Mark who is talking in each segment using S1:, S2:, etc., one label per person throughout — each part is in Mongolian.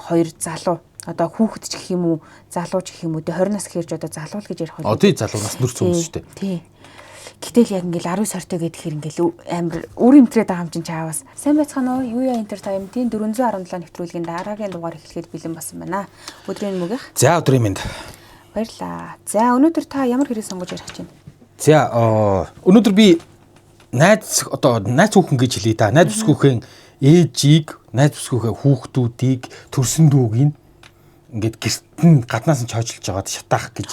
S1: хоёр залуу одоо хүүхэд ч гэх юм уу, залуу ч гэх юм уу, 20 нас гэхэрч одоо залуу л гэж ярих
S2: бол. Тий, залуу нас нүрц хүмүүс шүү дээ.
S1: Тий. Гэтэл яг ингээл 19 20-той гэхээр ингээл амар үр имтрээд байгаа юм чинь чаавас. Сайн байцгаана уу? Юуя Entertainment-ийн 417 нэвтрүүлгийн дараагийн дугаар эхлэхэд бэлэн болсон байна. Өдрийн мөгөх.
S2: За, өдрийн мэнд.
S1: Баярлаа. За, өнөөдөр та ямар хэрэг сонгож ярих гэж байна?
S2: За, өнөөдөр би найз одоо найз хүүхэн гэж хэлье да. Найз бүсгүйхэн ээжийг, найз бүсгүйхэн хүүхдүүдийг, төрсөн дүүгийг ингээд гэрт нь гаднаас нь чойжилж байгаад шатаах гэж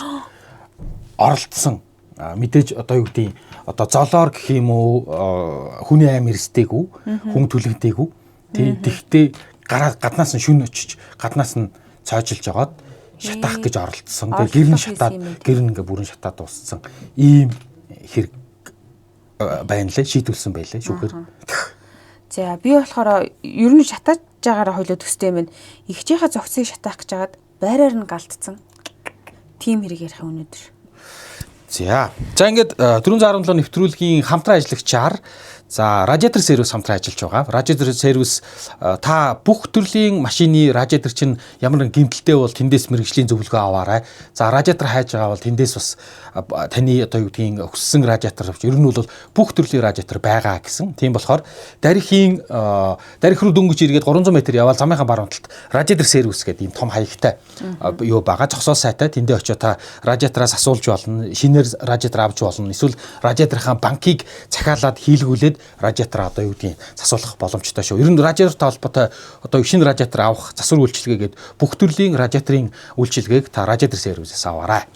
S2: оролдсон. Мэдээж одоо юу гэдгийг одоо золоор гэх юм уу, хүний аим эрсдээгүй, хүн түлэгдээгүй. Тий, тэгтээ гараа гаднаас нь шүн очиж, гаднаас нь цоожилж жагаад шатаах гэж оролдсон. Тэгээ гэр нь шатаад, гэр нь ингээ бүрэн шатаад дууссан. Ийм хэрэг байна лээ, шийдвүлсэн байлээ шүүхээр.
S1: За, би болохоор ер нь шатааж байгаараа хойлоо төстэй юм байна. Игчийнхаа зогцыг шатаах гэж хагаад байраар нь галдсан. Тим хэрэг ярих өнөөдөр.
S2: За. За, ингээд 417 нэвтрүүлгийн хамтран ажиллагчаар за Радиатор сервис хамтран ажиллаж байгаа. Радиатор сервис та бүх төрлийн машины радиатор чинь ямар нэгэн гэмтэлтэй бол тэндээс мэрэгжлийн зөвлөгөө аваарай. За, радиатор хайж байгаа бол тэндээс бас таны одоо юу гэдгийг хүссэн радиатор авч ер нь бол бүх төрлийн радиатор байгаа гэсэн. Тийм болохоор дарихийн дарих руу дөнгөж эргээд 300 м явбал замынхаа баруун талд Радиатор сервис гэдэг ийм том хаягтай юу байгаа. Зогсоол сайтай тэндээ очиод та радиатораас асуулж болно. Шинээр радиатор авч болно. Эсвэл радиаторынхаа банкыг захиалаад хийлгүүлээд радиатор одоо юу гэдгийг засуулах боломжтой шүү. Ер нь радиатортай холбоотой одоо шинэ радиатор авах засвар үйлчилгээгээд бүх төрлийн радиаторын үйлчилгээг та Радиатор сервисээс аваарай.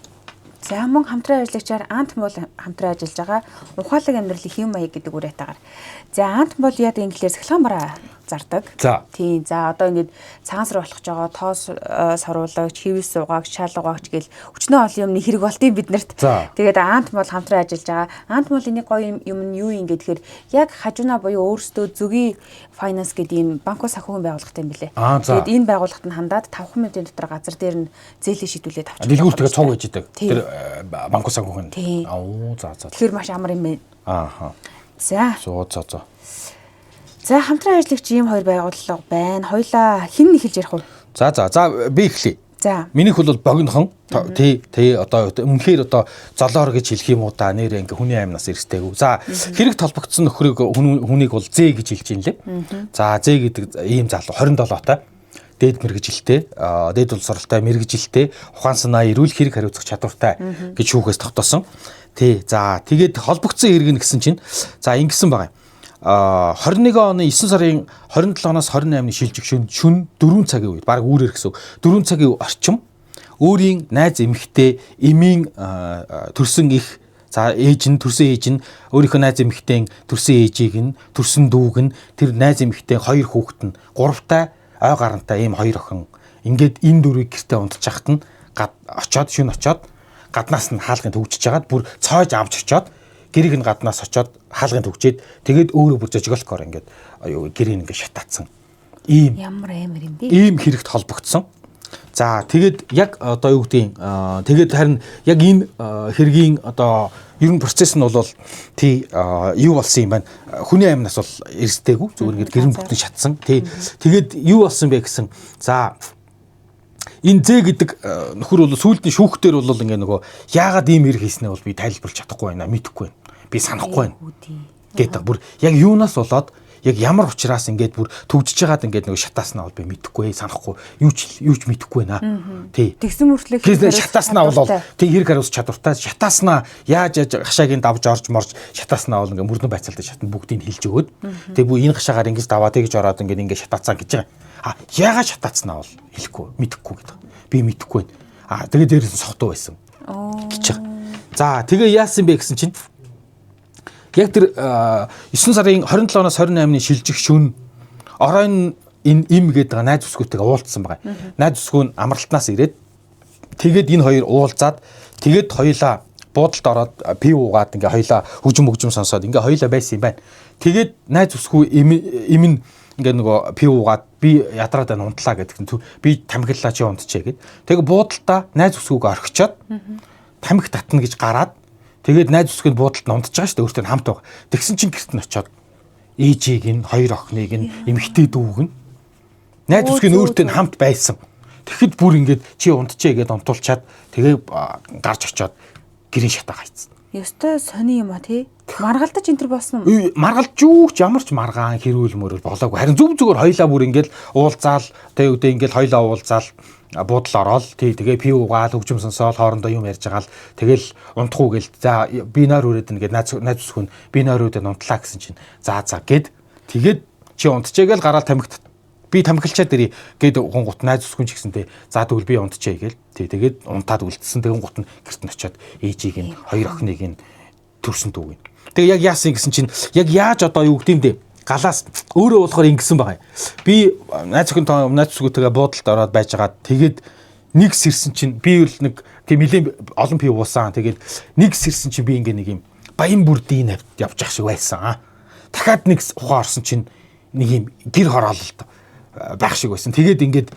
S1: За, мөн хамтран ажиллагчаар Ант мол хамтран ажиллаж байгаа ухаалаг амьдралын хэм маяг гэдэг үрээтайгаар. За, Ант мол яадаг юм гэхлээр сахилган бараа зардаг. Тийм. За, одоо ингээд цагаан сар болох гэж байгаа тоос саруулагч, хэвээс суугаагч, шал угаагч гэл өчнөө олон юмны хэрэг болтын биднэрт. Тэгээд Ант мол хамтран ажиллаж байгаа. Ант молын нэг гоё юм нь юу юм гэхээр яг хажуунаа буюу өөрсдөө зүгийн файнанс гэдэг ийм банк санхүүгийн байгууллагатай юм билэ. Тэгээд энэ байгууллагт нь хандаад 5 минутын дотор газар дээр нь зээлийн шийдвүлээд
S2: авчих. Дэлгүүртэйгээ цуг ээж идэг. Тэр банк санхүүгийн. Аа, за за.
S1: Тэгэхээр маш амар юм байна.
S2: Ааха.
S1: За.
S2: За.
S1: За, хамтран ажиллагч ийм хоёр байгууллага байна. Хоёлаа хэн эхэлж ярих вэ?
S2: За за. За, би эхлэе.
S1: За.
S2: Минийх бол богинохон. Тий, тий одоо үнэхээр одоо золоор гэж хэлэх юм уу та нэрээ ингээ хүний амнаас эрсдээгүй. За, хэрэг толбогдсон нөхрийг хүнийг бол Зэ гэж хэлж ин лээ. За, Зэ гэдэг ийм залуу 27-тай дээд мэргэжилтэй, дээд улс оролтой мэргэжилтэй, ухаан санаа эрүүл хэрэг хариуцах чадвартай гэж шүүхээс тогтоосон. Тий. За, тэгээд холбогдсон хэрэг нь гэсэн чинь за ингэсэн байгаа юм. 21 оны 9 сарын 27-наас 28-ны шилжих шөнө 4 цагийн үед, баг үүрээр гэсэн үг. 4 цагийн орчим өөрийн найз эмэгтэй эмийн төрсөн их за ээж нь төрсөн ээж нь өөрийнхөө найз эмэгтэй төрсөн ээжийг нь төрсөн дүүг нь тэр найз эмэгтэй хоёр хүүхэд нь гуравтай ой гарантай ийм хоёр охин ингээд энэ дөрвийг гэртээ унтчихад нь очоод шөнө очоод гаднаас нь хаалгын төгжиж хагаад бүр цоож авч очоод гэрийг нь гаднаас очоод хаалгын төгжээд тэгээд өөрөө бүр жожголкоор ингээд юу гэрийг ингээд шатаацсан. Ийм
S1: ямар амар юм бэ?
S2: Ийм хэрэгт холбогдсон. За, тэгээд яг одоо юу гэдгийг тэгээд харин яг энэ хэргийн одоо ер нь процесс нь бол тий юу болсон юм байна. Хүний амнаас бол эрсдээгүй. Зүгээр ингээд гэрэн бүтэн шатсан. Тий. Тэгээд юу болсон бэ гэсэн. За, энэ Зэ гэдэг нөхөр бол сүүлд нь шүүхтэр бол ингээ нөгөө яагаад ийм хэрэг хийснээ бол би тайлбарлаж чадахгүй байна. Мэдэхгүй байна. Би санахгүй байна. Гэдэг бүр яг юунаас болоод яг ямар учраас ингээд бүр төгжиж байгаад ингээд нөгөө шатааснаа бол би мэдэхгүй, санахгүй, юу ч мэдэхгүй байна. Тий.
S1: Тэгсэн мөртлөө
S2: хэрэг шатааснаа бол тий хэрэг хариуц чадвартай шатааснаа яаж гашааг нь давж орж морж шатааснаа бол ингээд мөрдөн байцаалтай шатна бүгдийг хилж өгөөд тэг бүр энэ гашаагаар ингэж даваа тэгж ороод ингээд шатаацсан гэж байгаа. А яагаад шатаацснаа бол хэлэхгүй, мэдэхгүй гэдэг. Би мэдэхгүй байна. А тэгээ дээрээс нь сохтуу байсан гэж байгаа. За, тэгээ яасан бэ гэсэн чинь яг тэр 9 сарын 27-наас 28-ны шилжих шөнө оройн энэ им гэдэг найз бүсгүйтэйгээ уулзсан байгаа. Найз бүсгүй нь амралтнаас ирээд тэгээд энэ хоёр уулзаад тэгээд хоёлаа буудалд ороод пив уугаад ингээ хоёлаа хөгжим хөгжим сонсоод ингээ хоёлаа байсан юм байна. Тэгээд найз бүсгүй им нь ингээ нөгөө пив уугаад би ядраад байна унтлаа гэдэг нь би тамхилаа чи унтчихэ гэд. Тэгээ буудалдаа найз бүсгүйг орхичоод тамхи татна гэж гараад тэгээд найз бүсгүй нь буудалд нь унтж байгаа шүү дээ, өөртөө хамт байгаа. Тэгсэн чинь гэрт нь очиод ээжийг нь хоёр охиныг нь эмэгтэй дүүг нь Найз бүсгүй нь өөртөө хамт байсан. Тэгэхэд бүр ингээд чи унтчээ гэдээ унтуулчаад тэгээ гарч очиод гэрийн шатаа хайцсан.
S1: Ёстой сони юм а тий. Маргалдаж энэ төр болсон уу?
S2: Маргалж юу ч ямар ч маргаан хэрүүл мөрөл болоогүй. Харин зүг зүгээр хоёлаа бүр ингээл уулзаал тэг үдэ ингээл хоёлаа уулзаал буудал ороод тий тэгээ пив угаал хөгжим сонсоол хоорондоо юм ярьж байгаа л тэгэл унтах уу гэл за би нойр үрээд нэгээд найз найз бүсгүй нь би нойр үрээд унтлаа гэсэн чинь за за гэд тэгээд чи унтчээ гэл гараал тамхит би тамхилчаад ирээ гэд гунгут найз бүсгүй ч гэсэнтэй за тэгвэл би унтчээ гэл тий тэгээд унтаад үлдсэн тэгэн гут нь гэрт нь очиод ээжийг нь хоёр охиныг нь төрсөн дүүг нь. Тэгээ яг яасан гэсэн чинь яг яаж одоо юу гэдэм бэ? Галаас өөрөө болохоор ингэсэн байгаа юм. Би найз охин найз бүсгүйтэйгээ буудалд ороод байжгаад тэгээд нэг сэрсэн чинь би л нэг тийм нэлийн олон пив уусан. Тэгээд нэг сэрсэн чинь би ингээ нэг юм баян бүрдийн навд явж ах шиг байсан. Дахиад нэг ухаан орсон чинь нэг юм гэр хороололт байх шиг байсан. Тэгээд ингээд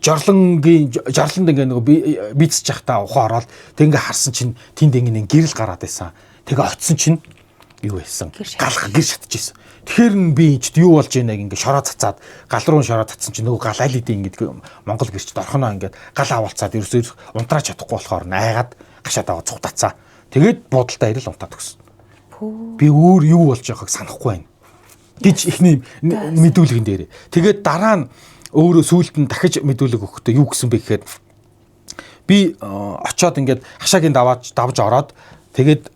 S2: жорлонгийн жорлонд ингээ нөгөө бийцэж явахдаа ухаан ороод тэг ингээ харсан чинь тэнд ингээ нэг гэрэл гараад байсан. Тэгээ очисон чинь юу байсан? Гал гэр шатчихсэн. Тэгэхээр нь би энэ ч юу болж байна ингээ шороо цацаад гал руу шороо цацсан чинь нөгөө гал аль хэдийн ингээ Монгол гэрчд орхоноо ингээд гал авалцаад ерөөсөө унтраач чадахгүй болохоор найгаад гашаад аваа цугтацаа. Тэгээд буудалдаа ирэл унтаад өгсөн. Би өөр юу болж байгааг санахгүй байна гэж эхний мэдүүлгэн дээр. Тэгээд дараа нь өөрөө сүүлд нь дахиж мэдүүлэг өгөхдөө юу гэсэн бэ гэхээр би очоод ингээд хашаагийн даваад давж ороод тэгээд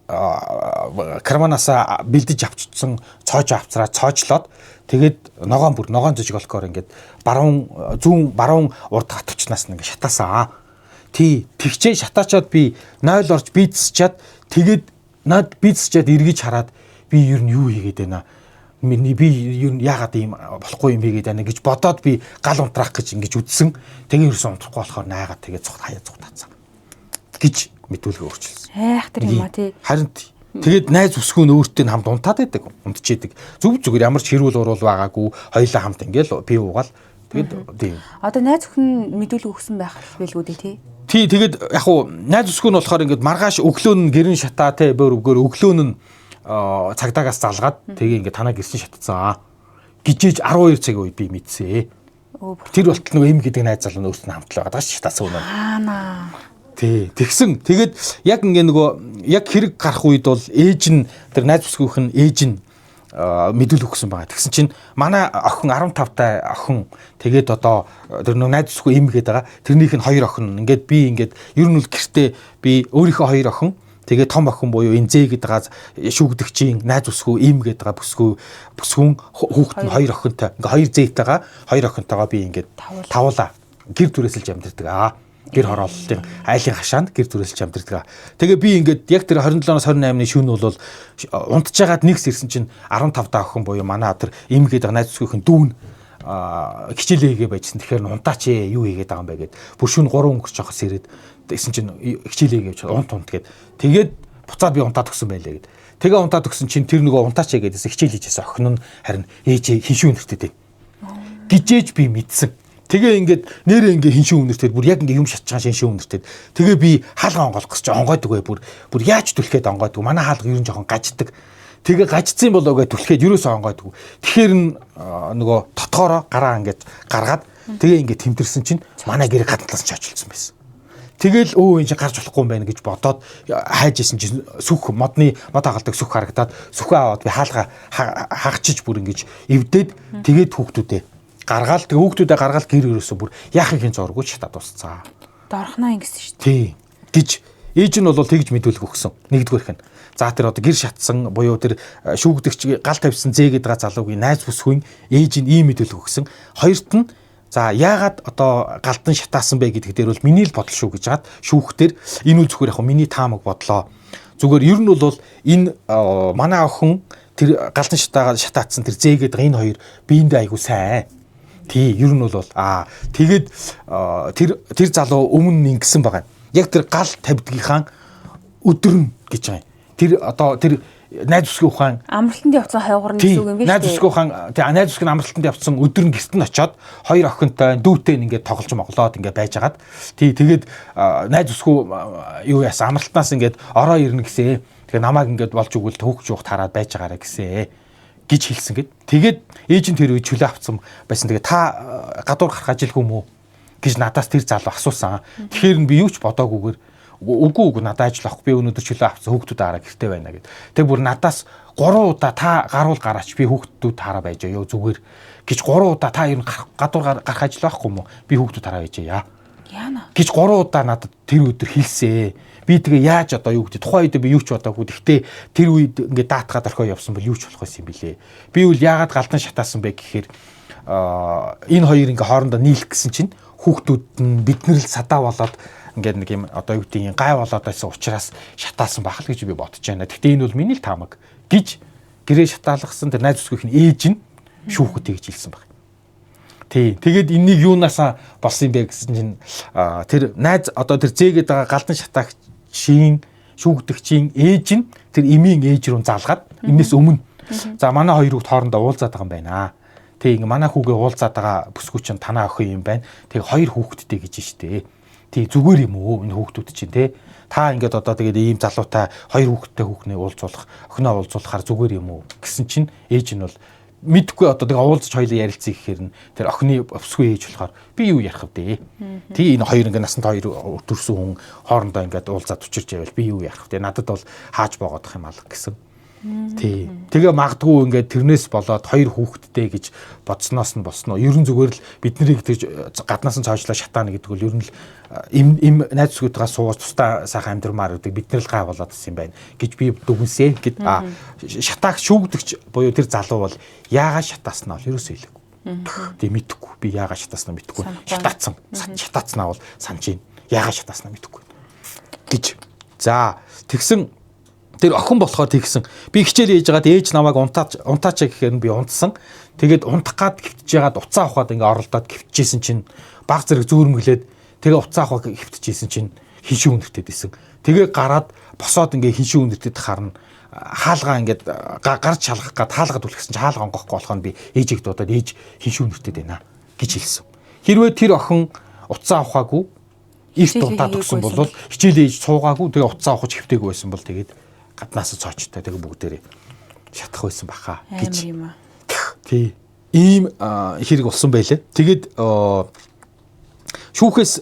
S2: карманаасаа бэлдэж авчсан цоож авцраа цоожлоод тэгээд ногоон бүр ногоон зөжголкоор ингээд баруун зүүн баруун урд хатвчнаас ингээд шатаасаа. Тий тэгчээ шатаачаад би 0 орж бийцчаад тэгээд над бийцчаад эргэж хараад би ер нь юу хийгээд байна? Би ер нь яагаад ийм болохгүй юм хийгээд байна гэж бодоод би гал унтраах гэж ингэж үдсэн. Тэгээ ерөөсөн унтрахгүй болохоор найгаад тэгээ цогт хаяа цогтаацсан гэж мэдүүлгээ өөрчилсөн.
S1: Айх тэр юм а тий.
S2: Харин тэгээд найз бүсгүй нь өөртөө нь хамт унтаад байдаг. Унтчихэд. Зүг зүгээр ямар ч хэрүүл уруул байгаагүй хоёлаа хамт ингээл пив уугаал тэгээд тийм.
S1: Одоо найз бүхэн мэдүүлэг өгсөн байх байлгүй дээ тий.
S2: Тий тэгээд яг уу найз бүсгүй нь болохоор ингээд маргааш өглөө нь гэрэн шатаа тий бөөр өгөөр өглөө нь цагдаагаас залгаад тэгээ ингээд танаа гэрсэн шатцсан гिजэж 12 цагийн үед би мэдсэ. Тэр болтол нөгөө эм гэдэг найз залуу нь өөртөө хамтлаа байгаа ш шатаасан үнэ.
S1: Аана.
S2: Тий. Тэгсэн. Тэгээд яг ингээ нөгөө яг хэрэг гарах үед бол ээж нь тэр найз бүсгүйх нь ээж нь мэдүүлэг өгсөн байгаа. Тэгсэн чинь манай охин 15 тай охин тэгээд одоо тэр нөгөө найз бүсгүй эм гэдэг байгаа. Тэрнийх нь хоёр охин. Ингээд би ингээд ер нь бол гэртээ би өөрийнхөө хоёр охин тэгээд том охин буюу энэ зээ гэдэг газ шүүгдэгчийн найз бүсгүй эм гэдэг байгаа бүсгүй бүсгүн хүүхэд нь хоёр охинтой. Ингээ хоёр зээтэйгээ хоёр охинтойгоо би ингээд тавуулаа. Гэр түрээсэлж амьдэрдэг аа. Гэр хорооллын айлын хашаанд гэр түрээсэлж амьдэрдэг. Тэгээ би ингээд яг тэр 27-оос 28-ны шөнө бол унтжгаад нэг сэрсэн чинь 15 та охин буюу манай тэр эм гэдэг найз бүсгүйхэн дүүн хичээлээ хийгээ байжсан. Тэгэхээр унтаач ээ юу хийгээд байгаа юм бэ гэд. Бүр шөнө 3 өнгөрч байхаас ирээд тэгсэн чинь хичээлээ хийгээ унт унт гэд. Тэгээд буцаад би унтаад өгсөн байлээ гэд. Тэгээ унтаад өгсөн чинь тэр нөгөө унтаач ээ гэдээсээ хичээл хийжсэн охин нь харин ээжээ хиншүү өнөртэй дээ. Гिजээж би мэдсэн. Тэгээ ингээд нэрээ ингээ хиншүү өнөртэй бүр яг ингээ юм шатж байгаа шиншүү өнөртэй. Тэгээ би хаалга онгойлох гэж онгойдог бай бүр бүр яаж түлхээд онгойдог. Манай хаалга ер нь жоохон гаждаг. Тэгээ гажцсан болоо гэж түлхээд ерөөсөө онгойдог. Тэгэхээр нөгөө дотоороо гараа ингээд гаргаад тэгээ ингээд тэмдэрсэн чинь манай гэр гадна талаас чоочилсан байсан. Тэгэл өө энэ чинь гарч болохгүй юм байна гэж бодоод хайж исэн чинь сүх модны мод хагалдаг сүх харагдаад сүхээ аваад би хаалга хагчиж бүр ингэж эвдээд тэгээд хүүхдүүдээ гаргаал тэг хүүхдүүдээ гаргаал гэр өрөөсөө бүр яахын хэн зургүй шатаад дуусцаа.
S1: Дорхноо ингэсэн шүү дээ.
S2: Тий. Гэж ээж нь бол тэгж мэдүүлэг өгсөн. Нэгдүгээрх нь. За тэр одоо гэр шатсан буюу тэр шүүгдэгч гал тавьсан зээ гэдэг залуугийн найз бүсгүй ээж нь ийм мэдүүлэг өгсөн. Хоёрт нь за яагаад одоо галдан шатаасан бэ гэдэг дээр бол миний л бодол шүү гэж хаад шүүхтэр энэ үл зүгээр яг миний таамаг бодлоо. Зүгээр ер нь бол энэ манай охин тэр галдан шатаацсан тэр зээ гэдэг энэ хоёр биендээ айгуу сайн. Тий, ер нь бол тэгээд тэр залуу өмнө нь ингэсэн байгаа юм. Яг тэр гал тавьдгийнхаа өдөр нь гэж байгаа юм. Тэр одоо тэр найз бүсгүй ухаан
S1: амралтанд явцсан хойгор нь гэсэн үг юм биш үү?
S2: Найз бүсгүй ухаан тий найз бүсгүй амралтанд явцсан өдөр нь гэрт нь очиод хоёр охинтой дүүтэй нь ингээд тоглож моглоод ингээд байжгаад тий тэгээд найз бүсгүй юу яасан амралтнаас ингээд ороо ирнэ гэсэн. Тэгээ намайг ингээд болж өгвөл түүхж явах тараад байж байгаарэ гэсэн гэж хэлсэн гэд. Тэгээд ээж нь тэр үед чөлөө авцсан байсан. Тэгээд та гадуур гарах ажилгүй юм уу гэж надаас тэр залуу асуусан. Тэгэхээр нь би юу ч бодоагүйгээр үгүй надад ажил авахгүй, би өнөөдөр чөлөө авсан, хүүхдүүд хараа гэрте байна гэд. Тэг бүр надаас 3 удаа та гаруул гараач, би хүүхдүүд хараа байж ёо зүгээр гэж 3 удаа та ер нь гадуур гарах ажил байхгүй юм уу? Би хүүхдүүд хараа байж яа.
S1: Яана.
S2: Гэж 3 удаа надад тэр өдөр хэлсэ. Би тэгээ яаж одоо юу гэдэг тухайн үед би юу ч бодоогүй. Гэхдээ тэр үед ингээд даатгаад орхио явсан бол юу ч болох байсан юм билээ. Би үл яагаад галдан шатаасан бэ гэхээр энэ хоёр ингээ хоорондоо нийлэх гэсэн чинь хүүхдүүд нь бид нар л садаа болоод ингээд нэг юм одоо юу гэдэг юм гай болоод байсан учраас шатаасан байх л гэж би бодож байна. Гэхдээ энэ бол миний л таамаг гэж гэрээ шатаалгасан тэр найз бүсгүйх нь ээж нь шүүхэд тэгж хэлсэн баг. Тий. Тэгээд энэнийг юунаасаа болсон юм бэ гэсэн чинь тэр найз одоо тэр зээгээд байгаа галдан шатаагчийн шүүгдэгчийн ээж нь тэр эмийн ээж рүү залгаад энэс өмнө за манай хоёр хүүхд хоорондоо уулзаад байгаа юм байна. Тий, ингээ манай хүүгээ уулзаад байгаа бүсгүй чинь танаа охин юм байна. Тэг хоёр хүүхэдтэй гэж штэ. Тий, зүгээр юм уу энэ хүүхдүүд чинь те. Та ингээд одоо тэгээд ийм залуутай хоёр хүүхэдтэй хүүхнээ уулзуулах, охиноо уулзуулахаар зүгээр юм уу гэсэн чинь ээж нь бол мэдгүй одоо тэгээ уулзч хоёлаа ярилцъя гэхээр нь тэр охины өвсгүй ээж болохоор би юу ярих вэ? Тий, энэ хоёр ингээ насанд хоёр төрсөн хүн хоорондоо ингээд уулзаад учирч байвал би юу ярих вэ? Надад бол хааж боогоодох юм алга гэсэн. Тий. Тэгээ магадгүй ингээд тэрнээс болоод хоёр хүүхэдтэй гэж бодсноос нь болсон уу? Ер нь зүгээр л бид нарыг тэгж гаднаас нь цоожлоо шатаана гэдэг бол ер нь л им найз зүгтээ сууж тусдаа сайхан амьдрмаар гэдэг бид нар л гай болоод ирсэн юм байна гэж би дүгнсэ гэд. Шатаах шүүгдэгч буюу тэр залуу бол яагаад шатааснаа бол ерөөсөө хэлээгүй. Тий, мэдэхгүй. Би яагаад шатааснаа мэдэхгүй. Шатаацсан. Шатаацнаа бол санаж байна. Яагаад шатааснаа мэдэхгүй гэж. За, тэгсэн тэр охин болохоор тэгсэн. Би хичээл хийж байгаад ээж намайг унтаач гэхээр нь би унтсан. Тэгээд унтах гад хэвтэж ягаад уцаа авахад ингээ оролдоод хэвтжсэн чинь баг зэрэг зүүрмэглээд тэгээ уцаа авах хэвтжсэн чинь хиншин үнэртэд исэн. Тэгээ гараад босоод ингээ хиншин үнэртэд харна. Хаалгаа ингээд гарч шалгах гад хаалгаа түлхсэн чинь хаалга онгохгүй болох нь би ээжийг дуудаад ээж хиншин үнэртэд байна гэж хэлсэн. Хэрвээ тэр охин уцаа авахаагүй эрт унтаад өгсөн бол хичээлээ ээж суугаагүй тэгээ уцаа авах хэвтээгүй байсан бол тэгээд гаднаас цоочтой тэгээ бүгдээрээ шатах байсан баха гэж. Тий. Ийм хэрэг болсон байлээ. Тэгээд шүүхээс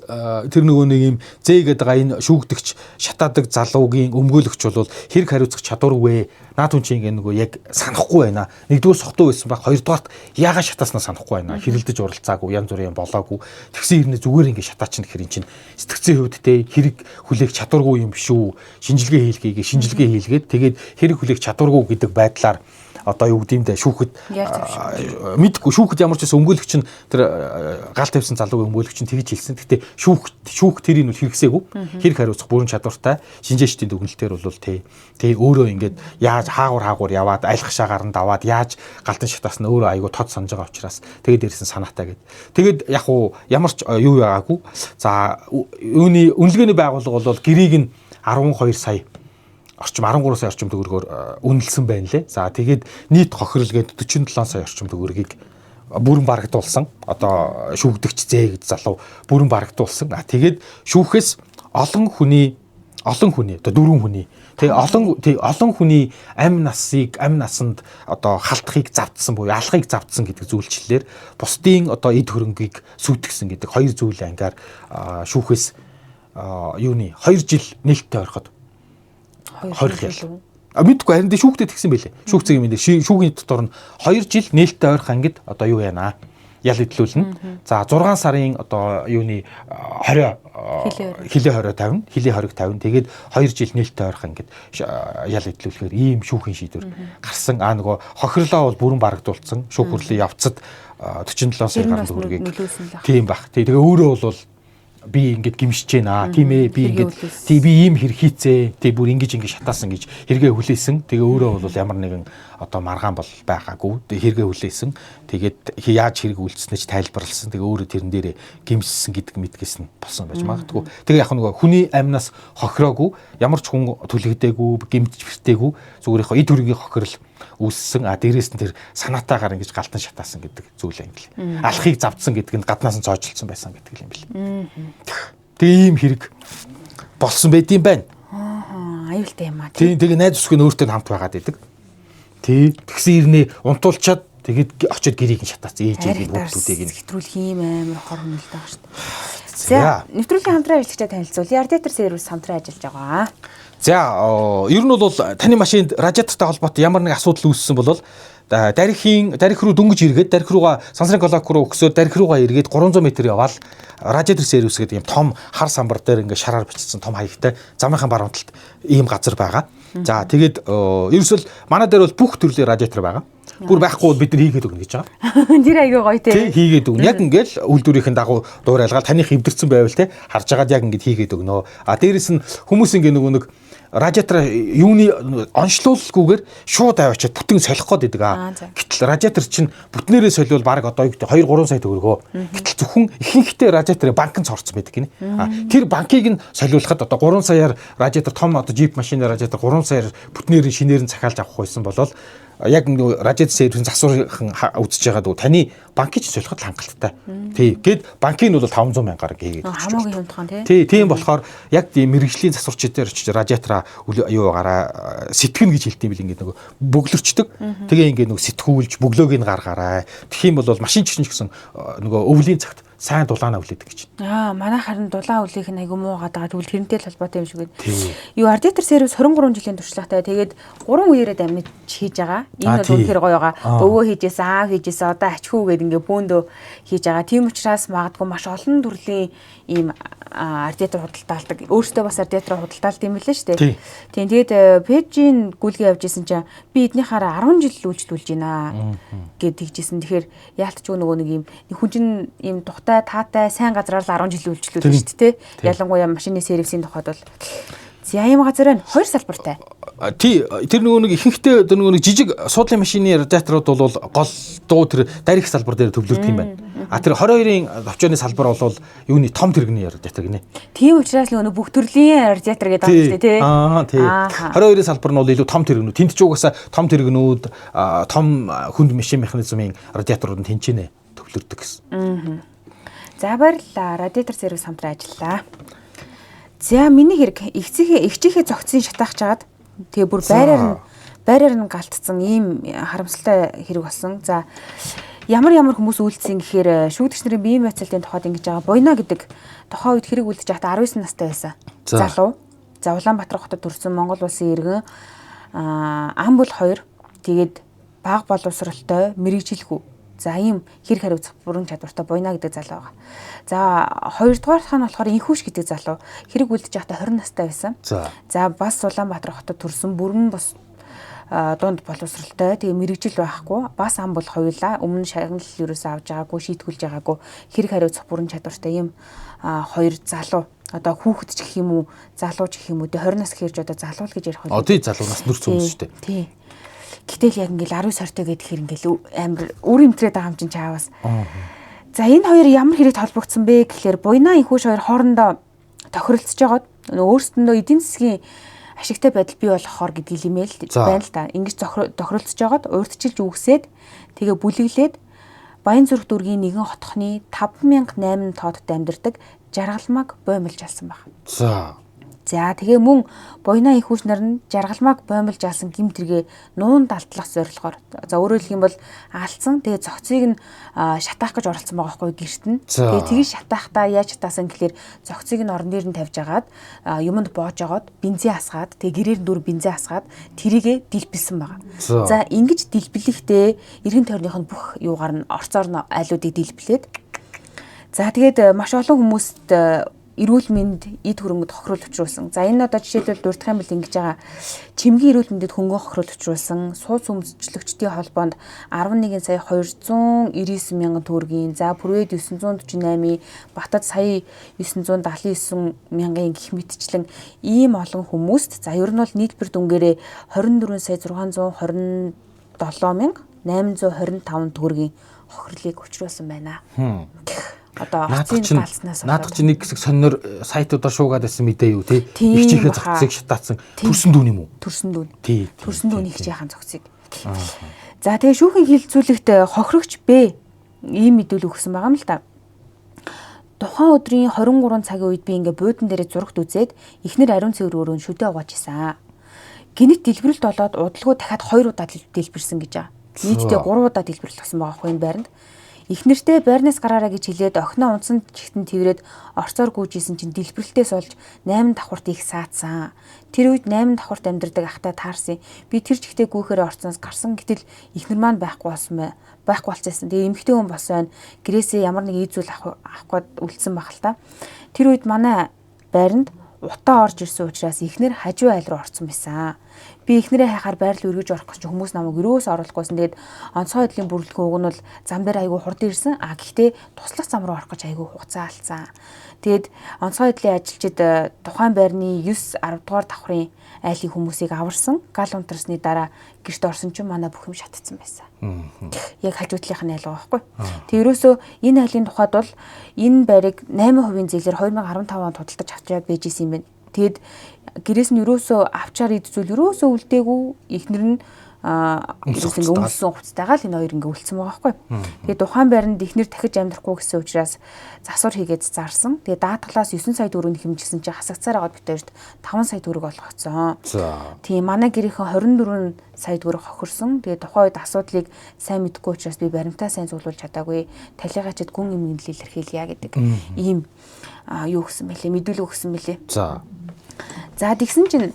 S2: тэр нөгөө нэг юм зээ гэдэг байгаа энэ шүүгдэгч шатаадаг залуугийн өмгөөлөгч бол хэрэг хариуцах чадваргүй. Наад хүн чинь ингээ нөгөө яг санахгүй байна. Нэгдүгээр сохтуу байсан баг, хоёрдугаарт яагаад шатааснаа санахгүй байна. Хэрэлдэж уралцаагүй, янз бүрийн болоогүй. Тэгсэн хэрнээ зүгээр ингээ шатаачин гэхэр эн чинь сэтгцийн хувьд те хэрэг хүлээх чадваргүй юм шүү. Шинжилгээ хийлгээгээ, шинжилгээ хийлгээд тэгээд хэрэг хүлээх чадваргүй гэдэг байдлаар одоо юу гэдэм дээ шүүхэд мэдгүй шүүхэд ямар ч байсан өмгөөлөгч нь тэр гал тавьсан залуугийн өмгөөлөгч нь тэгж хэлсэн. Гэхдээ шүүх тэрийг нь хэрэгсээгүй. Хэрэг хариуцах бүрэн чадвартай шинжээчдийн дүгнэлтээр бол тий өөрөө ингээд яаж хаагур яваад аль хашаагаар нь даваад яаж галдан шатаас нь өөрөө айгу тод санаж байгаа учраас тэгээд дээрсэн санаатай гэд. Тэгээд яг уу ямар ч юу байгаагүй. За юуны үнэлгээний байгууллага бол гэрийг нь 12 сая орчим 13 сая орчим төгрөгөөр үнэлсэн байна лээ. За тэгээд нийт хохирол гээд 47 сая орчим төгрөгийг бүрэн барагдуулсан. Одоо шүүгдэгч зээ гэж залуу бүрэн барагдуулсан. А тэгээд шүүхээс олон хүний одоо дөрвөн хүний тэгээ олон хүний амь насыг амь насанд одоо халтахыг завдсан буюу алхахыг завдсан гэдэг зүйлчлэлээр бусдын одоо эд хөрөнгийг сүйтгэсэн гэдэг хоёр зүйл ангаар шүүхээс юуны 2 жил нээлттэй ороход 20 жил. А мэдгүй харин шүүхтэй тэгсэн байлээ. Шүүх зэгийн мэдээ. Шүүхийн дотор нь 2 жил нээлттэй ойрох ангид одоо юу яана? Ял хөдлүүлнэ. За 6 сарын одоо юуны 20 хилээ 20 50, хилээ 20 50. Тэгээд 2 жил нээлттэй ойрох ангид ял хөдлүүлэхээр ийм шүүхийн шийдвэр гарсан. А нөгөө хохирлоо бол бүрэн барагдуулсан. Шүүх хурлын явцад 47 сая гаруй төгрөгийг тийм баг. Тэгээ өөрөө бол би ингээд гимшиж байна. Тийм ээ би ингээд тий би ийм хэрэг хийцээ. Тий бүр ингэж ингэж шатаасан гэж хэрэгээ хүлээсэн. Тэгээ өөрөө бол ямар нэгэн одоо маргаан бол байгаагүй. Тэгээ хэрэгээ хүлээсэн. Тэгээд яаж хэрэг үйлдснээ ч тайлбарласан. Тэгээ өөрөө тэрэн дээрээ гимшсэн гэдэг мэдгээс нь болсон байж магадгүй. Тэгээ яг нөгөө хүний амнаас хохироогүй, ямар ч хүн түлэгдээгүй, гимтж бэртээгүй зүгээр яг эд хөрөнгийн хохирол үүссэн. А дээрээс нь тэр санаатаагаар ингэж галтан шатаасан гэдэг зүйл юм бэл. Алхахыг завдсан гэдэг нь гаднаас нь цоожлсон байсан гэдэг юм бэл. Тэгээ ийм хэрэг болсон байд юм байна.
S1: Аа, аюултай юм аа.
S2: Тийм, тэгээ найз бүсгүй нь өөртөө хамт байгаад байдаг. Тий. Тэгсэн ирнэ унтуулчаад тэгээд очиод гэрийг нь шатаацсан ээж ээжийг хүүхдүүдийг
S1: нь хэтрүүлэх юм амар хор хөнөлтэй байгаа шүү дээ. За, нэвтрүүлгийн хамтран ажиллагчдад танилцуулъя. Радиатор сервис хамтран ажиллаж байгаа.
S2: За, ер нь бол таны машинд радиатортай холбоотой ямар нэг асуудал үүссэн бол дарих руу дөнгөж эргээд дарих руугаа сансрын колок руу өгсөөр дарих руугаа эргээд 300 м яваал радиатор сервис гэдэг ийм том хар самбар дээр ингээ шараар бичсэн том хаягтай замынхаа баруун талд ийм газар байгаа. За, тэгээд ерөөсөл манай дээр бол бүх төрлийн радиатор байгаа. Бүр байхгүй бол бид нар хийгээд өгнө гэж байгаа.
S1: Тэр айгүй гоё те.
S2: Тий, хийгээд өгнө. Яг ингээл үйлдвэрийнхэн дагуу дуурайлгаал таных эвдэрсэн байвал те харж агаад яг ингээд хийгээд өгнө. А дээрэс нь хүмүүс ингээ нөгөө нэг радиатор юуны онцлуулгүйгээр шууд аваачаад бүтэн солих гээд идэг аа. Гэтэл радиатор чинь бүтнээрээ солиул баг одоо юу гэдэг 2 3 сая төгрөгөө. Гэтэл зөвхөн ихэнхдээ радиатор банкнд цорцсон байдаг гинэ. А тэр банкыг нь солиулахад одоо 3 саяар радиатор том одоо джип машины радиатор 3 саяар бүтнээр нь шинээр нь захиалж авах байсан бол яг нөгөө радиатор сервисийн засвархан үзэж байгаа дүү таны банкыг ч солиход хангалттай. Тий. Гэт банкыг нь бол 500 мянгаар хийгээд
S1: өгч. Хамаагүй юмтхан тий.
S2: Тий, тийм болохоор яг тийм мэрэгжлийн засварч дээр очиж радиатораа юугаараа сэтгэнэ гэж хэлдэг юм бил ингээд нөгөө бөглөрчдөг. Тэгээ ингээд нөгөө сэтгүүлж бөглөөг нь гаргаарай. Тэгэх юм бол машин ч гэсэн нөгөө өвлийн цагт сайн дулаанаа үлээдэг гэж.
S1: Аа, манай харин дулаан үлээх нь айгүй муу гадаа тэгвэл тэрнтэй л холбоотой юм шиг байна. Юу радиатор сервис 23 жилийн туршлагатай. Тэгээд 3 үеэрээ дамжиж хийж байгаа. Энэ бол үнэхээр гоё байгаа. Өвөө хийжсэн, аав хийжсэн, одоо ачхүү гэдэг ингээ бөөндөө хийж байгаа. Тийм учраас магадгүй маш олон төрлийн ийм радиатор худалдаалдаг. Өөртөө бас радиатор худалдаалд юм билээ шүү дээ. Тийм, тэгээд пэйжийн гүйлгээ явж исэн чинь би эднийхаараа 10 жил үйлчлүүлж байна гэд тэгжсэн. Тэгэхээр яалтч нөгөө нэг юм хүн чинь ийм тухтай таатай сайн газраар л 10 жил үйлчлүүлж шүү дээ. Ялангуяа машины сервисийн тухайд бол за ийм газар байна. 2 салбартай.
S2: Тий, тэр нөгөө нэг ихэнхдээ тэр нөгөө нэг жижиг суудлын машины радиаторууд бол гол дуу тэр дарих салбар дээр төвлөрдөг юм байна. А тэр 22-ын товчооны салбар бол юуны том тэрэгний радиатор гинэ.
S1: Тийм учраас нөгөө бүх төрлийн радиатор гэдэг байгаа шүү дээ, тий.
S2: Аа, тий. 22-ын салбар нь бол илүү том тэрэгнүүд. Тэнд ч угаасаа том тэрэгнүүд, том хүнд машин механизмын радиаторууд нь тэнцэнэ төвлөрдөг гэсэн.
S1: За, баярлалаа. Радиатор сервис хамтран ажиллаа. За, миний хэрэг эгчийнхээ зөгцсөн шатаах чагаад тэгээ бүр байраар нь галтцсан ийм харамсалтай хэрэг болсон. За, ямар хүмүүс үйлдсэн гэхээр шүүдэгч нарын биеийн байцаалтын тухайд ингэж байгаа. Буйна гэдэг тухайн үед хэрэг үлдэж байхдаа 19 настай байсан. Залуу. За, Улаанбаатар хотод төрсэн Монгол улсын иргэн ам бол 2. Тэгээд бага боловсралтай, мэрэгжилгүй. За, ийм хэрэг хариуцах бүрэн чадвартай Буйна гэдэг залуу байгаа. За, хоёрдугаарх нь болохоор Инхүүш гэдэг залуу хэрэг үлдэж байхдаа 20 настай байсан. За, бас Улаанбаатар хотод төрсэн, бүрэн бус дунд боловсралтай, тэгээ мэрэгжил байхгүй, бас ам бол хоёулаа өмнө шагнал ерөөсөө авч байгаагүй, шийтгүүлж байгаагүй, хэрэг хариуцах бүрэн чадвартай ийм хоёр залуу. Одоо хүүхэд ч гэх юм уу, залуу ч гэх юм уу, тэгээ 20 нас гэхэрж одоо залуу л гэж ярих
S2: үү. Тий, залуу нас нүрц хүмүүс шүү дээ.
S1: Тий. Гэтэл яг ингээл 19 20 гэдэг ингээл амар үр эмтрээд байгаа юм чинь чаавас. За, энэ хоёр ямар хэрэгт холбогдсон бэ гэхлээр Буйна Инхүүш хоёр хоорондоо тохиролцож байгаад өөрсдөндөө эдийн засгийн ашигтай байдал бий болохоор гэдгийг имэйл байна л да. Ингэж тохиролцож байгаад урьдчилж үгсээд тэгээ бүлэглээд Баян зүрх дүүргийн нэгэн хотхны 5008 тоодод амьдардаг жаргалмааг боомлж алсан баг.
S2: За.
S1: За, тэгээ мөн Буйна Инхүүш нар нь жаргалмааг боомлж алсан гэмт хэрэгээ нуун далдлах зорилгоор, за өөрөөр хэлэх юм бол алдсан, тэгээ зохицыг нь шатаах гэж оролцсон байгаа байхгүй гэрт нь. Тэгээ тгий шатаахтаа яаж шатаасан гэхлээр зохицыг нь орон дээр нь тавьж агаад юмд боож агаад бензин асгаад тэгээ гэрээр нь дүүр бензин асгаад тэрийгэ дэлбэлсэн байгаа. За, ингэж дэлбэлэхдээ эргэн тойрных нь бүх юугаар нь орцоор нь айлуудыг дэлбэлээд, за тэгээд маш олон хүмүүст эрүүл мэнд эд хөрөнгөд хохирол учруулсан. За, энэ одоо жишээлбэл дурдах юм бол ингэж байгаа. Чимгийн эрүүл мэндэд хөнгөн хохирол учруулсан. Сууц өмчлөгчдийн холбоонд 11 сая 299 мянган төгрөгийн, за Пүрвэд 948-ийн, Батад сая 979 мянган гэх мэтчлэн ийм олон хүмүүст, за ер нь бол нийлбэр дүнгээрээ 24 сая 627 мянга 825 төгрөгийн хохирлыг учруулсан байна. Одоо оцын даалснаас
S2: наадах чинь нэг хэсэг соннор сайтуудаар шуугаад байсан мэдээ юу тий? Игчийнхээ зохицыг шатаацсан төрсөн дүүн юм уу?
S1: Төрсөн дүүн. Тий. Төрсөн дүүн игчийнхээ зохицыг. За, тэгээ шүүхийн хилцүүлэгт хохирогч Б ийм мэдүүлэг өгсөн байгаа юм л да. Тухайн өдрийн 23 цагийн үед би ингээ буудан дээрээ зурагт үзээд эхнэр ариун цэвэр өрөөнд шүдэ угааж исэн. Гинэт дэлбэрэлт болоод удалгүй дахиад 2 удаа дэлбэрсэн гэж байгаа. Нийтдээ 3 удаа дэлбэрэлт болсон байгаа хгүй энэ байранд. Эхнэртээ байрнаас гараараа гэж хэлээд охиноо унтсан чигтэн тэрвэрэд орцоор гүйжсэн чинь дэлбэрэлтээс болж 8 давхарт их саадсан. Тэр үед 8 давхарт амьдардаг ахтай таарсан. Би тэр чигтээ гүйхээр орцноос гарсан гэтэл эхнэр маань байхгүй болсон бай. Байхгүй болчихсон. Тэгээ эмэгтэй хүн болсон байна. Гэрээсээ ямар нэг ий зүйл авах гээд үлдсэн баг л та. Тэр үед манай байранд утаа орж ирсэн учраас эхнэр хажуу айл руу орцсон байсан. Би эхнэрээ хайхаар байр руу эргэж орох гэж хүмүүс намайг өрөөс оруулахгүйсэн. Тэгээд онцгой байдлын бүрэлдэхүүн уг нь бол зам дээр айгүй хурд ирсэн. А гэхдээ туслах зам руу орох гэж айгүй хугацаа алдсан. Тэгээд онцгой байдлын ажилчид тухайн байрны 9 10 дугаар давхрын айлын хүмүүсийг аварсан. Гал унтарсны дараа гэрт орсон чинь манай бүх юм шатцсан байсан. Яг хажуу талынх нь айл байгаа байхгүй. Тэг ерөөсөө энэ айлын тухайд бол энэ байрыг 8% зээлээр 2015 онд худалдаж авчаад байж исэн юм байна. Тэгэд гэрээс нь ерөөсөө авчаар ид зүйл ерөөсөө үлдээгүй, эхнэр нь ерөөсөө ингээ өмссөн хувцастайгаа л энэ хоёр ингээ үлдсэн байгаа байхгүй. Тэгээд тухайн байранд эхнэр дахиж амьдрахгүй гэсэн учраас засвар хийгээд зарсан. Тэгээд даатгалаас 9 сая төгрөг хэмжсэн чинь хасагцаар агаад бит хоёрт 5 сая төгрөг олгоцсон. Тийм манай гэрийнхэн 24 сая төгрөг хохирсон. Тэгээд тухайн үед асуудлыг сайн мэдэхгүй учраас би баримтаа сайн цуглуулж чадаагүй. Талигачид гүн эмгэнэл илэрхийлье гэдэг ийм юу өгсөн бэлээ, мэдүүлэг өгсөн бэлээ. За тэгсэн чинь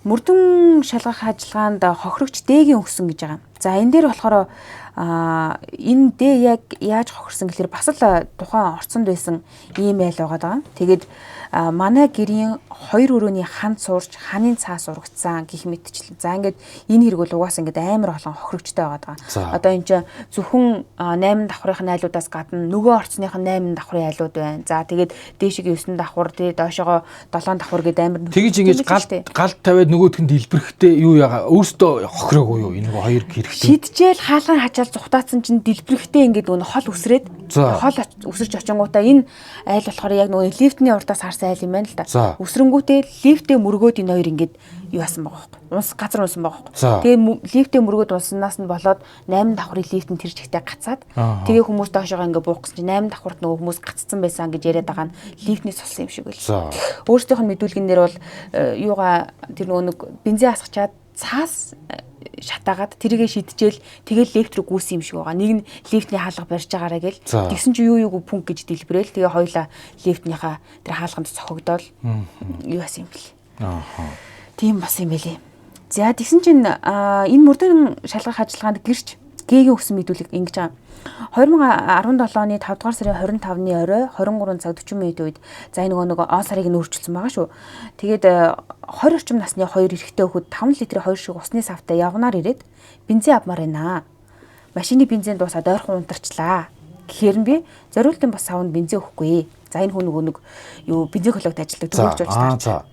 S1: мөрдөн шалгах ажиллагаанд хохирогч Д-гийн өгсөн гэж байгаа. За энэ дээр болохоор энэ Д яг яаж хохирсон гэхээр бас л тухайн орцонд байсан ийм айл байгаа даа. Тэгээд манай гэрийн 2 өрөөний хан сурч ханын цаас урагцсан гих мэтчлэн. За ингээд энэ хэрэг бол угаасаа ингээд амар олон хохирогчтой байгаа даа. Одоо энэ чинь зөвхөн 8 давхрын айлуудаас гадна нөгөө орцных нь 8 давхрын айлууд байна. За тэгээд дээшгээ 9 давхар, тэгээд доошоогоо 7 давхар гэдэг амар
S2: тэгж ингэж гал тавиад нөгөөх нь дэлбэрэхтэй юу яага өөртөө хохироогүй юу энэ нөгөө хоёр хэрэгтэй.
S1: Шидчихэл хаалган хачаал зүхтаацсан чинь дэлбэрэхтэй ингээд нөгөө хол үсрээд хол үсэрч очингуудаа энэ айл болохоор яг нөгөө лифтний урдаас харсан айл юм байна л да. Үсрэнгүүтээ лифтээ мөргөөд энэ хоёр ингээд юу яасан байгаа байхгүй. Унс газар унсан байгаа байхгүй. Тэгээ лифтээ мөргөөд унснаас нь болоод 8 давхрын лифт нь тэр чигтээ гацаад тэгээ хүмүүс доошоогоо ингээд буух гэсэн чинь 8 давхарт нөгөө хүмүүс гаццсан байсан гэж яриад байгаа нь лифтний сулсан юм шиг байл. Өөрсдийнх нь мэдүүлгэн дээр бол юугаа тэр нөгөө нэг бензин асгачаад цаас шатаагаад тэрийгэ шидчихэл тэгэл лифт рүү гүйсэн юм шиг байгаа. Нэг нь лифтний хаалга барьж байгаараа гэл тэгсэн чи юу юуг пүнк гэж дэлбэрээл тэгээ хоёлаа лифтнийхаа тэр хаалганд цохогдоол юу яасан юм бэл. Тийм бас юм бэлээ. За тэгсэн чинь энэ мөрдөн шалгах ажиллагаанд гэрч Г-ийн өгсөн мэдүүлэг ингэж байгаа. 2017 оны 5 дугаар сарын 25-ны орой 23 цаг 40 минут үед за энэ нөгөө он сарыг нь өөрчилсөн байгаа шүү. Тэгээд 20 орчим насны хоёр эрэгтэй хөхөд 5 литрийн 2 шиг усны савтай явнаар ирээд бензин авмаар байна. Машины бензин дуусаад ойрхон унтарчлаа. Гэхээр нь би зориултын бас савнд бензин өгөхгүй. За энэ хүн нөгөө нэг юу бензин хологт ажилладаг төгөөж болж таарч.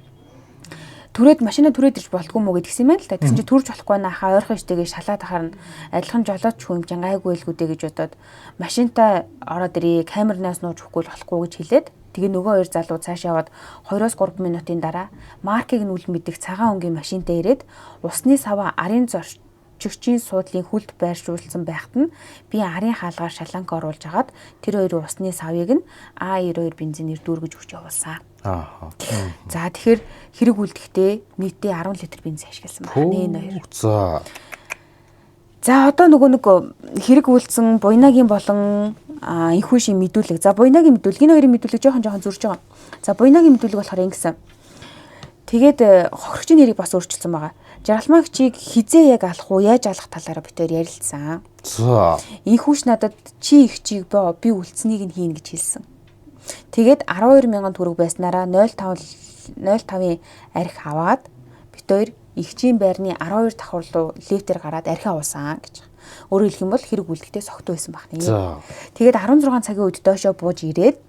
S1: Түрээд машина түрээд ирж болтгүй мүү гэдгсэн юм байна л та. Тэгсэн чинь төрж болохгүй наахаа ойрхон штегээ шалаад ахаар нь адилхан жолооч хүн юм чинь гайгүй илгүүдэ гэж бодоод машинтаа ороод ирээ, камернаас нууж өгөхгүй болохгүй гэж хэлээд тэгээ нөгөө хоёр залуу цааш яваад 2-3 минутын дараа маркийг нь үл мэдэх цагаан өнгийн машинтаа ирээд усны саваа арын зорчигчийн суудлын хүлд байршуулсан байхад нь би арын хаалгаар шаланка оруулж агаад тэр хоёр усны савыг нь А92 бензинээр дүүргэж өгч явуулсан. За тэгэхээр хэрэг үлдэхдээ нийтдээ 10 литр бензин ашигласан байна. Энэ хоёр.
S2: За.
S1: За одоо нөгөө нэг хэрэг үлдсэн Буйнагийн болон энхүүшийн мэдүүлэг. За Буйнагийн мэдүүлэг энэ хоёрын мэдүүлэг жоохон зөрж байгаа. За Буйнагийн мэдүүлэг болохоор ингэсэн. Тэгээд хохирогчийн нэрийг бас өөрчилсөн байгаа. Жаргалмаагчийг хизээ яг алах уу, яаж алах талаараа бид хоёр ярилцсан.
S2: За.
S1: Энхүүш надад чи их чиг боо би үлдсэнийг нь хийнэ гэж хэлсэн. Тэгээд 12,000 төгрөг байснараа 0.05-ын арх аваад бид хоёр эгчийн байрны 12 давхар руу лифтээр гараад архиа уусан гэж. Өөрөөр хэлэх юм бол хэрэг үлдэхдээ согтуу байсан байх нэ. Тэгээд 16 цагийн үед доошоо бууж ирээд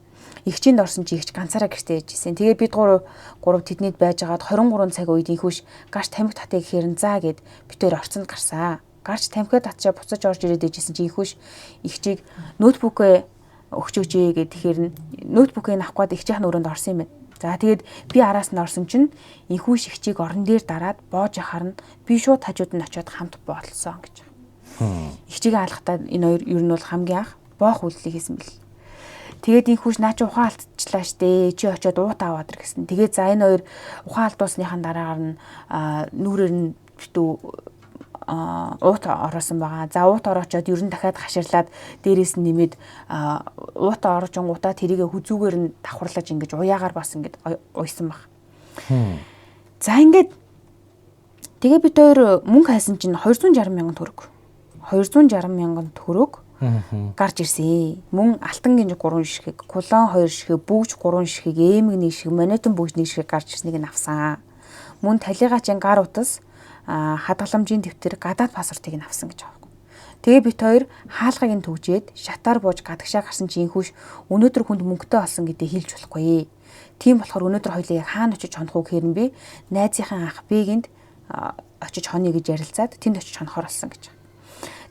S1: эгчинд орсон чи эгч ганцаараа гэртээ яжсэн. Тэгээд бид гурав тэднийд байжгаад 23 цаг үед инхүүш гарч тамхи татъя гэхээр нь заа гэд бид хоёр орцонд гарсан. Гарч тамхиа татчаа буцаж орж ирээд ижсэн чи инхүүш эгчийг ноутбукээ өгчөөжээ гэд тэгэхээр нь ноутбукийг авах гээд эгчийн өрөөнд орсон юм байна. За тэгээд би араас нь орсон чинь инхүүш эгчийг орон дээр дараад боож яхаар нь би шууд хажууд нь очиод хамт боолсон гэж. Эгчийг алхахтаа энэ хоёр ер нь бол хамгийн анх боох үйлдэлийг хийсэн бэл. Тэгээд инхүүш наа чи ухаан алдчихлаа штэ. Чи очиод уут аваад ир гэсэн. Тэгээд за энэ хоёр ухаан алдуулсныхаа дараагаар нь нүрээр нь битүү уут ороосон байгаа. За уут ороочоод ер нь дахиад хаширлаад дээрээс нь нэмээд уут оржингуудаа тэрийгэ хүзүүгээр нь давхарлаж ингэж уяагаар бас ингэж уйсан баг. За ингээд тэгээ бид хоёр мөнгө хайсан чинь 260 мянган төгрөг. 260 мянган төгрөг гарч ирсэн. Мөн алтан гинж 3 ширхэг, кулон 2 ширхэг, бүүж 3 ширхэг, эмэг 1 ширхэг, монетон бүүж 1 ширхэг гарч ирснийг нь авсан. Мөн талигаачийн гар утас, хадгаламжийн дэвтэр, гадаад паспортыг нь авсан гэж байгаа. Тэгээ бит хоёр хаалгыг нь түгжээд шатаар бууж гадагшаа гарсан чинь инхүүш өнөөдөр хүнд мөнгөтэй олсон гэдээ хэлж болохгүй. Тийм болохоор өнөөдөр хоёлаа яг хаана очиж хонох уу гэхээр нь би найзынхаа ах Бэгэнд очиж хонё гэж ярилцаад тэнд очиж хонохоор болсон гэж.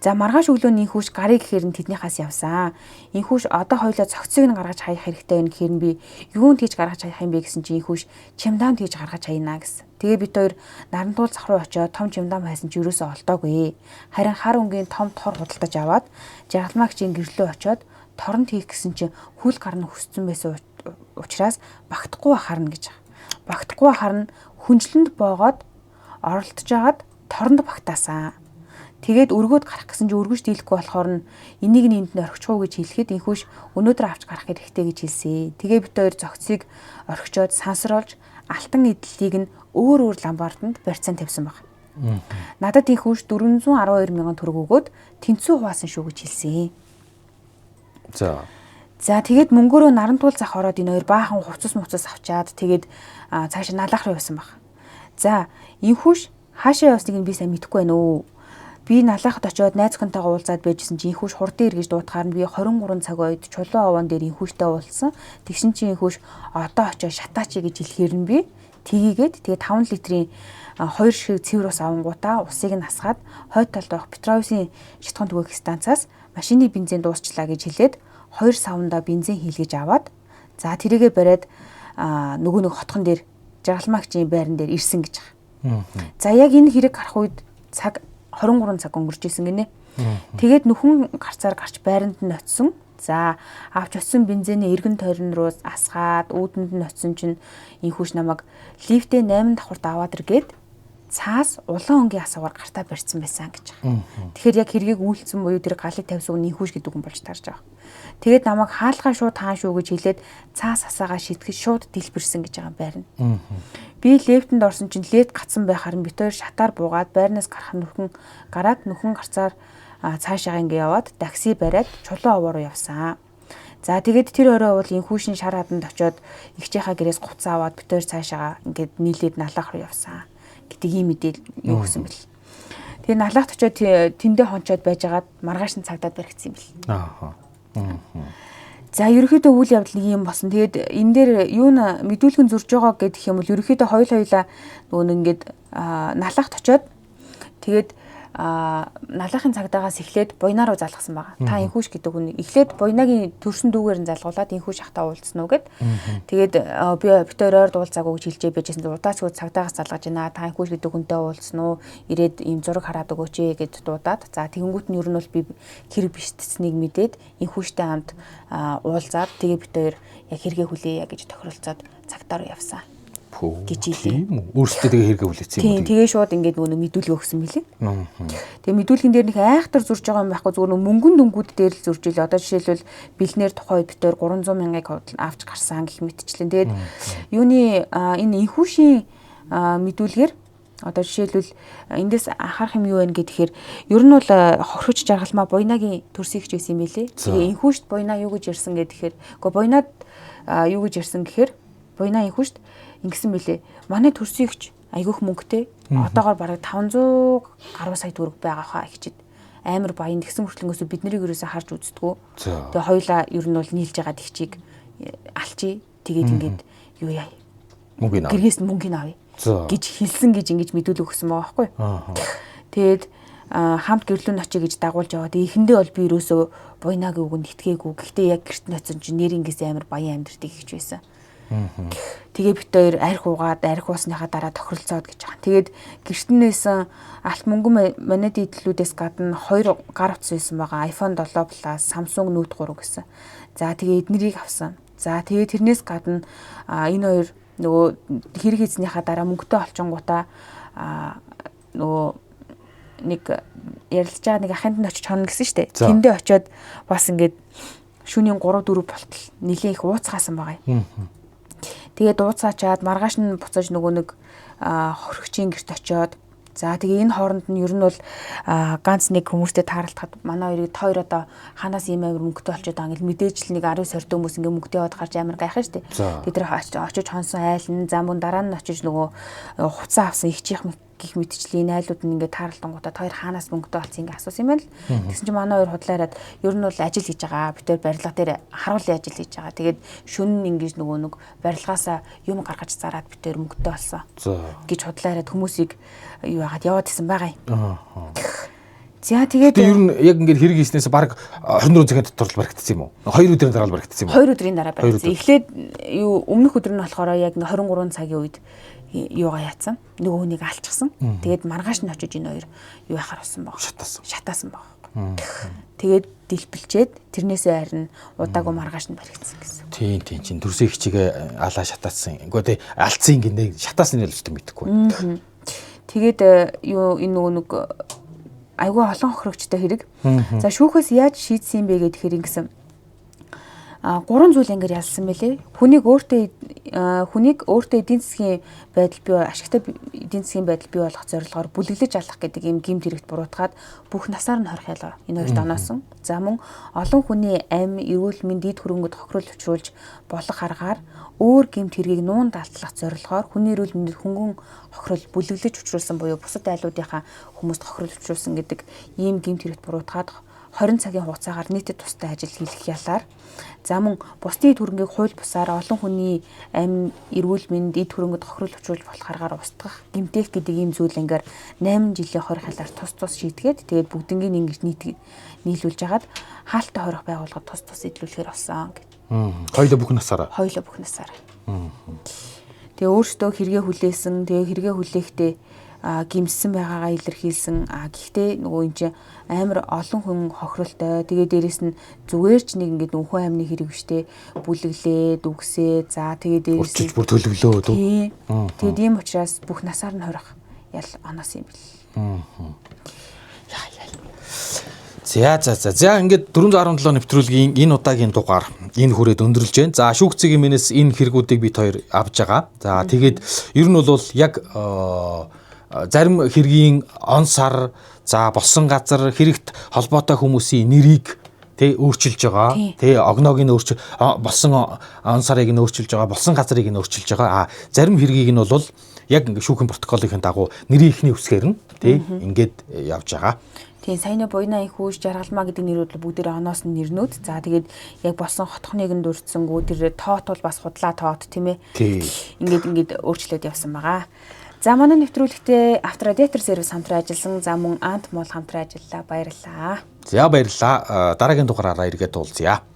S1: За маргааш өглөө нь инхүүш гарыг гэхээр нь тэднийхээс явсан. Инхүүш одоо хоёлаа цогцыг нь гаргаж хаях хэрэгтэй байна гэхээр нь би юунд хийж гаргаж хаях юм бэ гэсэн чинь инхүүш чемдаанд хийж гаргаж хаяна гэсэн. Тэгээ бид хоёр Нарантуул зах руу очиод том чемдаан хайсан чи ерөөсөө олдоогүй. Харин хар өнгийн том тор худалдаж аваад жаргалмаагчийн гэрлөө очиод торонд хийх гэсэн чинь хүл гар нь хөсцөн байсан учраас багтахгүй харна гэж. Багтахгүй харна хүнжлэнд боогоод оролдож агаад торонд багтаасан. Тэгээд өргөөд гарах гэсэн чинь өргөж дийлэхгүй болохоор нь энийг нь энд нь орхичих уу гэж хэлэхэд инхүүш өнөөдөр авч гарах хэрэгтэй гэж хэлсэн. Тэгээ бид хоёр зөгцийг орхичоод сансруулж алтан эдлэлийг нь өөр өөр ламбарданд барьцаан тавьсан баг. Надад инхүүш 412 мянган төгрөг өгөөд тэнцүү хуваасан шүү гэж хэлсэн.
S2: За.
S1: За тэгээд мөнгөөрөө Нарантуул зах ороод энэ хоёр баахан хувцас муцас авчаад тэгээд цаашаа налаах руу явсан баг. За инхүүш хаашаа явсныг нь би сайн мэдэхгүй байна өө. Би налаахад очиод найз охинтойгоо уулзаад байжсэн чинь инхүүш хурдан эргэж дуудахаар нь би 23 цаг үед чулуун овоон дээр инхүүштэй уулзсан. Тэгсэн чинь инхүүш одоо очиод шатаач гэж хэлэхээр нь би тгийгээд тэгээ 5 литрийн 2 ширхэг цэвэр ус авангуудаа усыг нь асгаад хойд талд байх Петровсын шатхан түгээх станцаас машины бензин дуусчлаа гэж хэлээд 2 савндаа бензин хийлгэж аваад за тэрийгэ бариад нөгөө нэг хотхон дээр жаргалмаагчийн байран дээр ирсэн гэж байгаа. За яг энэ хэрэг гарах үед цаг 23 цаг өнгөрч исэн гинэ. Тэгээд нүхэн гарцаар гарч байранд нь очисон. За авч очисон бензиний эргэн тойрон руу асгаад үүдэнд нь очисон чинь инхүүш намайг лифтээ 8 давхарт аваад иргээд цаас улаан өнгийн асуугаар гартаа барьсан байсан гэж байгаа. Тэгэхээр яг хэргийг үйлцсэн буюу тэр галыг тавьсан хүн инхүүш гэдэг хүн болж таарж байгаа. Тэгээд намайг хаалгаа шууд хаан шүү гэж хэлээд цаас асаагаа шитгэж шууд дэлбэрсэн гэж байгаа байрна. Би лефтэнд орсон чинь лет гацсан байхаар нь бит хоёр шатаар буугаад байрнаас гарах нүхэн гараад нүхэн гарцаар цаашаа ингэ яваад такси бариад чулуун овоо руу явсан. За тэгээд тэр орой бол инхүүшин шар хаданд очиод эгчийнхаа гэрээс гуцаа аваад бит хоёр цаашаа ингээд нийлээд налаах руу явсан гэдэг ийм мэдээл юу гэсэн бэл. Тэгээ налаахт очиод тэндээ хончоод байжгаад маргааш нь цагдаад баригдсан юм бэл.
S2: Аа.
S1: За ерөнхийдөө үйл явдал нэг юм болсон. Тэгээд энэ дээр юу н мэдүүлгэн зурж байгаа гэдэг юм бол ерөнхийдөө хоёул-хоёулаа нөгөө нэг ингээд налаахт очиод тэгээд налаахын цагдаагаас эхлээд буйнаа руу залгасан байгаа. Та инхүүш гэдэг хүн эхлээд буйнагийн төрсөн дүүгээр нь залгуулад инхүүш ахтаа уулзсан уу гэд. Тэгээд би бит хоёр ойрд уулзаагүй гэж хэлжээ байжсэн. Удаачгүй цагдаагаас залгаж байна. Та инхүүш гэдэг хүнтэй уулзсан уу? Ирээд ийм зураг хараад өгөөч гэд дуудаад. За тэгэнгүүт нь ер нь бол би хэрэг бишдсэнийг мэдээд инхүүштэй хамт уулзаад тэгээ бит хоёр яг хэрэгээ хүлээе гэж тохиролцоод цагдаа руу явсан.
S2: Гэж хэлээ. Тийм үү? Өөрсдөө тэгээ хэрэгээ хүлээсэн
S1: юм уу? Тийм, тэгээ шууд ингээд нөгөө мэдүүлэг өгсөн мөлий. Тэгээ мэдүүлгэн дээр нэг айхтар зурж байгаа юм байхгүй, зүгээр нөгөө мөнгөн дүнгууд дээр л зурж илээ. Одоо жишээлбэл бэлнээр тухайн үед бид 300 мянгыг авч гарсан гэх мэтчлэн. Тэгээд юуны энэ инхүүшийн мэдүүлгээр одоо жишээлбэл эндээс анхаарах юм юу вэ гэхээр ер нь бол хорхож жаргалмаа буйнагийн төрсийгч байсан юм билээ. Тэгээ инхүүшт буйнаа юу гэж ярьсан гэхээр үгүй буйнаад юу гэж ярьсан гэхээр буйнаа инхүүшт ингэсэн мөлий. Манай төрсийгч айгүйх мөнгөтэй. Одоогоор бараг 500 гаруй сая төгрөг байгаа хаа ихчэд. Амар баян тэгсэн мөртлөнгөөсөө бид нарыг ерөөсөө харж үздэггүй. Тэгээ хоёулаа ер нь бол нийлж байгаа тэгчийг алчий. Тэгээд ингээд юу яа.
S2: Мөнгөний авъя.
S1: Гэргээс нь мөнгөний авъя гэж хэлсэн гэж ингэж мэдүүлэг өгсөн байгаа байхгүй. Тэгээд хамт гэрлүүн очие гэж дагуулж яваад эхэндээ бол би ерөөсөө буйнагийн үгэнд итгээгүй. Гэхдээ яг гэрт ноцсон чинь нэрнгээс амар баян амьдртыг хийж байсан. Тэгээ бит хоёр арх уугаад арх уусныхаа дараа тохиролцоод гэж байгаа. Тэгээд гэртнээсэн алт мөнгөн монеты эдлүүдээс гадна хоёр гар утас байсан байгаа. iPhone 7 Plus, Samsung Note 3 гэсэн. За тэгээ эднэрийг авсан. За тэгээ тэрнээс гадна энэ хоёр нөгөө хэрэг хийснийхаа дараа мөнгөтэй олчингуудаа нөгөө нэг ярилцж байгаа нэг ахынд нь очиж хонно гэсэн штэ. Тэндээ очиод бас ингээд шөнийн 3 4 болтол нилээн их ууцгаасан байгаа юм. Тэгээд ууцаачаад маргааш нь буцаж нөгөө нэг хөрөгчийн гэрт очиод за тэгээ энэ хооронд нь ер нь бол ганц нэг хүмүүстэй тааралтахад манай хоёрыг та хоёр одоо ханаас ийм амар мөнгөтэй болчиход байгаа ингээл мэдээж л нэг 10 сорьтой хүмүүс ингээ мөнгөтэй яваад гарч амар гайхах штэ. Тэд нар очиж хонсон айл нь за мөн дараа нь очиж нөгөө хувцас авсан ихчийнх гих мэтчлийн айлууд нь ингээд тааралтангуудаа та хоёр хаанаас мөнгөтэй болсон ингээ асуусан юм байна л. Тэгсэн чинь манай хоёр худлаа яриад ер нь бол ажил хийж байгаа. Бид хоёр барилга дээр харуулын ажил хийж байгаа. Тэгээд шөнө нь ингэж нөгөө нэг барилгаасаа юм гаргаж зараад бид хоёр мөнгөтэй болсон гэж худлаа яриад хүмүүсийг юу яагаад яваад исэн байгаа юм. За тэгээд
S2: ер нь яг ингээд хэрэг хийснээс баг 24 цагийн дотор л баригдсан юм уу? 2 өдрийн дараа л баригдсан юм уу?
S1: 2 өдрийн дараа баригдсан. Эхлээд юу өмнөх өдөр нь болохоор яг 23 цагийн үед юугаа яатсан. Нөгөө хүнийг алчихсан. Тэгээд маргааш нь очиж энэ хоёр юу яхаар болсон баг. Шатаасан баг. Тэгээд дэлбэлчээд тэрнээсээ харин удаагүй маргааш нь баригдсан гэсэн.
S2: Тийм тийм чин төрсөө хичээгээ алаа шатаасан. Үгүй тий алдсан гинэ шатаасан нь л өстө мэдэхгүй.
S1: Тэгээд юу энэ нөгөө нэг айгүй олон хохирогчтой хэрэг. За шүүхээс яаж шийдсэн юм бэ гэхээр ингэсэн. Гурван зүйл ингээд ялсан мэлээ. Хүнийг өөртөө эдийн засгийн байдал бий ашигтай эдийн засгийн байдал бий болгох зорилгоор бүлэглэж алах гэдэг ийм гэмт хэрэгт буруутгаад бүх насаар нь хорих ялгаа энэ хоёрт оноосон. За мөн олон хүний амь, эрүүл мэнд, эд хөрөнгөд хохирол учруулж болох аргаар өөр гэмт хэргийг нуун далтлах зорилгоор хүний эрүүл мэндэд хөнгөн хохирол бүлэглэж учруулсан буюу бусад айлуудынхаа хүмүүст хохирол учруулсан гэдэг ийм гэмт хэрэгт буруутгаад 20 цагийн хугацаагаар нийтэд тустай ажил хийх ялаар. За мөн бусдын эд хөрөнгийг хууль бусаар олон хүний амь, эрүүл мэнд, эд хөрөнгөд хохирол учруулж болох аргаар устгах, гэмтээх гэдэг ийм зүйл ингээр 8 жилийн хорих ялаар тус тус шийтгээд тэгээд бүгднгийн ингэж нийлүүлж хагаад хаалтай хорих байгууллагад тус тус эдлүүлэхээр болсон гэд.
S2: Хоёулаа бүх насаараа.
S1: Хоёулаа бүх насаараа. Тэгээ өөртөө хэрэгээ хүлээсэн, тэгээ хэрэгээ хүлээхдээ гимссэн байгаагаа илэрхийлсэн. Гэхдээ нөгөө эн чинь амар олон хүн хохиролтой. Тэгээ дээрэс нь зүгээр ч нэг ингээд хүн амны хэрэг биштэй бүлэглээд үгсээ. За тэгээ дээрэс
S2: нь бүр төлөвлөө.
S1: Тэгээд ийм учраас бүх насаар нь хорих ял оноос юм бэл.
S2: За за за. За ингээд 417 нэвтрүүлгийн энэ удаагийн дугаар энэ хүрээд өндөрлж байна. За шүүгцгийн минээс энэ хэрэгүүдийг бид хоёр авж байгаа. За тэгээд ер нь бол яг зарим хэргийн он сар за болсон газар хэрэгт холбоотой хүмүүсийн нэрийг тэ өөрчилж байгаа. Тэ огноог нь өөрчил болсон он сарыг нь өөрчилж байгаа, болсон газрыг нь өөрчилж байгаа. А зарим хэргийг нь бол яг ингээ шүүхийн протоколын дагуу нэрийн ихний үсгээр нь тэ ингээд явж байгаа.
S1: Тийм саяны буйна их хүүш жаргалмаа гэдэг нэрүүд л бүгдээрээ оноос нь нэрнүүд. За тэгээд яг болсон хотхныг нь дурдсангүү тэр тоот бол бас худлаа тоот тийм ээ. Ингээд өөрчлөөд явсан байгаа. За манай нэвтрүүлэгтээ Авторадиатор сервис хамтран ажилласан. За мөн Ант мол хамтран ажиллалаа. Баярлалаа.
S2: За баярлалаа. Дараагийн дугаараараа эргээд уулзъя.